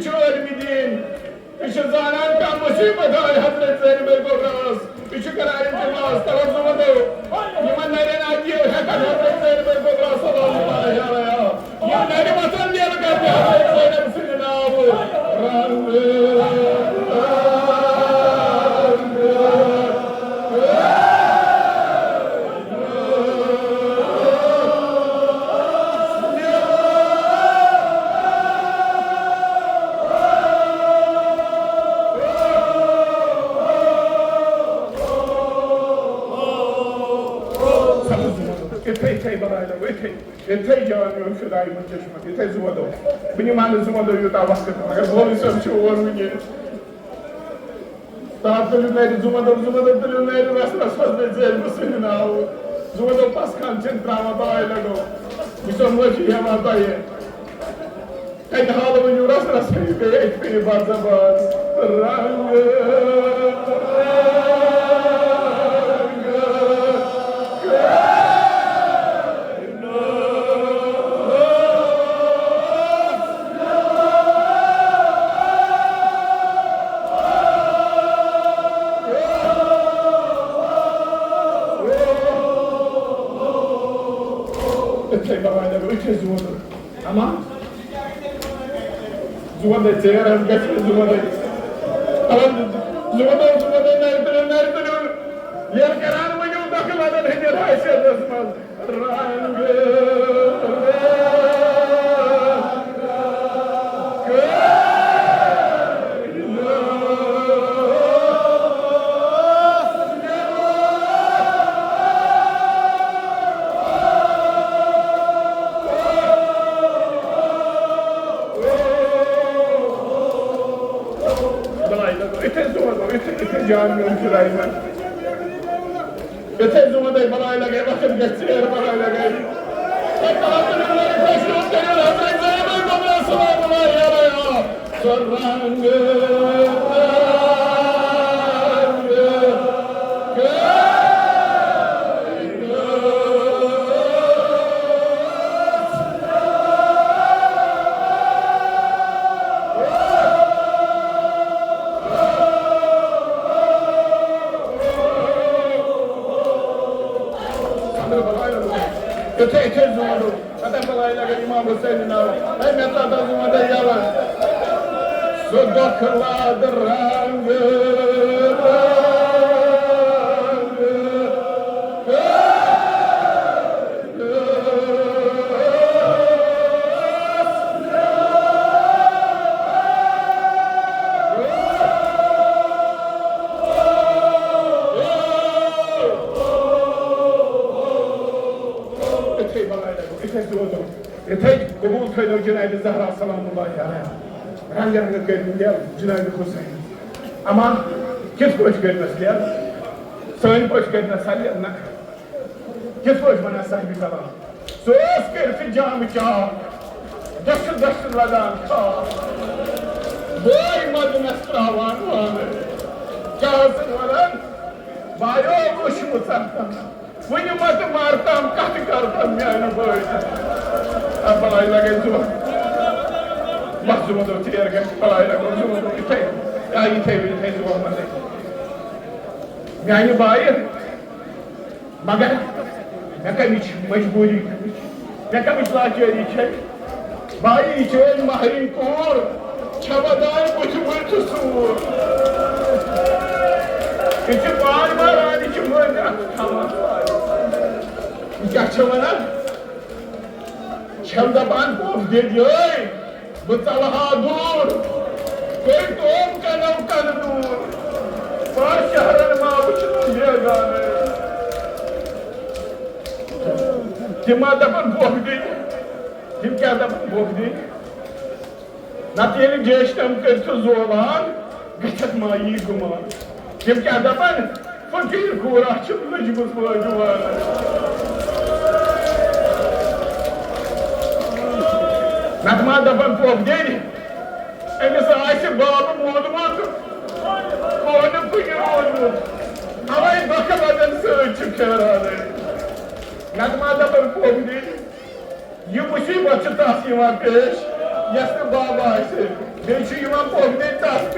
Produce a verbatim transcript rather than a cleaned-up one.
چھُ عٲلمِ دیٖن۔ یہِ چھُ زانان کانٛہہ مُصیٖبت آے حضرت زینب کُبراہَس۔ یہِ چھُ کران التماس، توجہ ونو۔ یِمن نرٮ۪ن اَتہِ یہِ ہٮ۪کن حضرت زینب کُبرا سلام اللہ علیہا۔ یِم نرِ وۄتھن نیرٕ کرنہِ حضرت زینب سٕنٛدِ ناوٕ۔ رنگ، رنگ۔ یِتھَے، یِتھَے بناے لگو، یِتھَے، یِتھَے جان میون فداے یِمن چشمن، یِتھَے زُمدو۔ بہٕ نِمہٕ ہا نہٕ زُمدو یوٗتاہ وقت، مگر مولوی صٲب چھُ اور وٕنہِ۔ تاب تُلِو نرِ زُمدو، زُمدو تُلِو نرِ رس رس حضرت زینبہٕ سٕنٛدِ ناوٕ۔ زُمدو پس کھنٛڈ چھِنہٕ ترٛاوان، تہٕ آے لگو۔ بہٕ چھُسو معٲفی ہٮ۪وان تۄہہِ۔ کتہِ حال ؤنِو رس رس کٔرِو بیٚیہِ اَتہِ کٔرِو بد زبان۔ رنگ، رنگ۔ یِتھَے بناے لگو، یِتھَے زوٗن۔ اما زوٗن دے ژیر حظ گژھِ، زوٗن دے۔ اما زوٗن دے، زوٗن دے، نرِ تُلِو، نرِ تُلِو۔ ییٚلہِ کران ؤنِو دۄکھٕ لگن ہٕنٛدِس حیثیتس منٛز۔ رنگ، رنگ۔ بنائی لگو، اتھے زور دو، اتھے، اتھے جان میون فدائی من۔ اتھے زور دے، بنائی لگے، وقت گئے، چیر بنائی لگے۔ اے توکل اللہ، خوش ہو، تیرے حضرت زینب کو میں سلام اللہ علیہا۔ سو رنگ، رنگ۔ یِتھَے، یِتھَے زوٗن۔ پتہ بلاے لگن امام حسین ناو۔ اے مےٚ تَتھ حظ وَنان یَوٕ۔ سُہ دۄکھٕ لاد رنٛگ، رنٛگ۔ یِتھَے بلاے لگو، یِتھَے زوٗن۔ یِتھَے قبوٗل تھٲیِو جناب زہرا سلام اللہ علیہا۔ رنٛگہٕ رنٛگہٕ کٔرۍ مٕتۍ یَلہٕ جناب حسین۔ اما کِتھ پٲٹھۍ کٔرۍ مَس یَلہٕ؟ سٲنۍ پٲٹھۍ کٔرۍ مَس یَلہٕ؟ نہ۔ کِتھ پٲٹھۍ وَنان صاحبِ کلام؟ سُہ اوس کٔرِتھ جامہٕ چاک، دٔچھِ دٔچھِ لگان کھال۔ بٲے مَدنَس ترٛاوان وانہٕ۔ کیٛاہ ٲسٕن وَنان؟ بایو وٕچھ مُژَن۔ وُنہِ مہ تہٕ مارتام کتھ کرتام میانہِ بٲے۔ آ، بلاے لگے زُوان۔ بس زُوان دوٚپ، ژیر گژھِ، بلاے لگو زُوان دوٚپ، یِتھے، آ، یِتھے، یِتھے زُوان وَنے۔ میانہِ بایہِ، مگر مےٚ کمِچ مجبوٗری، مےٚ کمِچ لاچٲری چھے؟ بایی چٲنۍ مہرِنۍ کوٗر چھےٚ ودان بُتھِ مُلکہِ سوٗر۔ یہِ چھِ پان ماران، یہِ چھِ مٲنۍ اَتھٕ تھاوان۔ یہِ کیٛاہ چھےٚ وَنان؟ چھَم دَپان پوٚز دِد یٲے، بہٕ ژَلہٕ ہا دوٗر۔ گٔے توم کَنو کَنہٕ دوٗر۔ پانٛژھ شہرن ما وٕچھِ تِم بیگانَے۔ تِم ما دَپَن بۄکھ دِنۍ؟ تِم کیٛاہ دَپَن بۄکھ دِنۍ؟ نَتہٕ ییٚلہِ جیشنَم کٔرِتھ زولان، گژھٮ۪کھ ما یی گُمان۔ تِم کیٛاہ دَپَن؟ فقیٖر کوٗرا چھِ لٔجمٕژ وٲجوان۔ نَتہٕ ما دَپَن پۄپھ دِنۍ؟ أمِس آسہِ بابہٕ مودمُت، کونہٕ کُنہِ روٗدمُت۔ اَوَے دۄکھٕ لَگَن سۭتۍ چھِ پھیران أسۍ۔ نَتہٕ ما دَپَن پۄپھ دِنۍ؟ یہِ مُصیٖبت چھِ تَس یِوان پیش، یَس نہٕ بَب آسہِ، بیٚیہِ چھُ یِوان پوٚہمے تَس